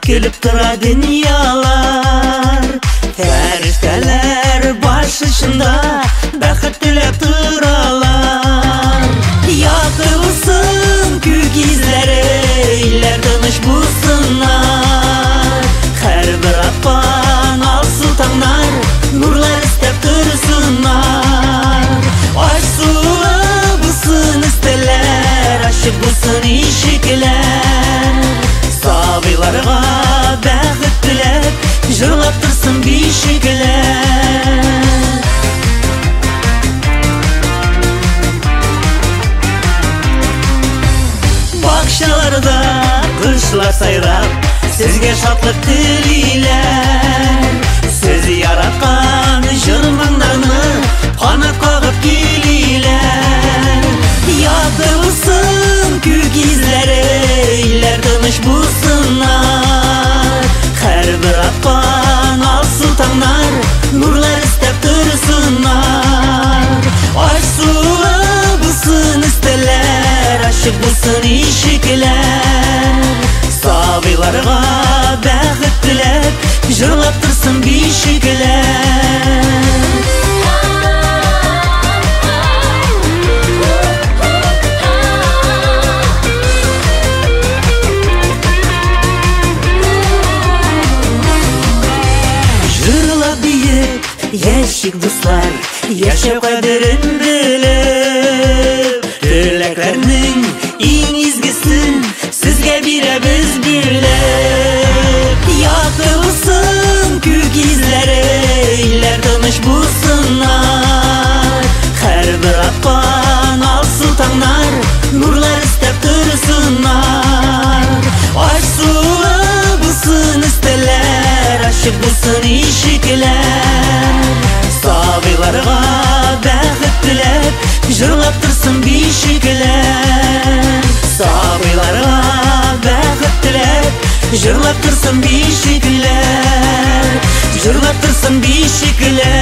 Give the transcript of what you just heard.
көлеп тора дөньялар. Фәрештәләр баш очында бәхет теләп торалар. Якты булсын күк йөзләре, илләр тыныч булсыннар. Һәрбер аткан алсу таңнар нурлар өстәп торсыннар. Аш-сулы булсын өстәлләр, ачык булсын ишекләр. Сабыйларга бәхет теләп, җырлап торсын бишекләр. Бакчаларда кошлар сайрап, сезгә шатлык телиләр. Сез яраткан җыр-моңнарны канат кагып килиләр. Якты булсын күк йөзләре, илләр тыныч булсыннар. Һәрбер аткан алсу таңнар нурлар өстәп торсыннар. Аш-сулы булсын өстәлләр, ачык булсын ишекләр. Сабыйларга бәхет теләп, җырлап торсын бишекләр. Җырлап биеп, яшик дуслар, яшәү кадерен белеп, теләкләрнең иң изгесен сезгә бирәбез бүләк. Якты булсын күк йөзләре, илләр тыныч булсыннар. Һәрбер аткан алсу таңнар нурлар өстәп торсыннар. Аш-сулы булсын өстәлләр, ачык булсын ишекләр. Сабыйларга бәхет теләп, җырлап торсын бишекләр. Сабыйларга бәхет теләп, җырлап торсын бишекләр. Җырлап торсын бишекләр.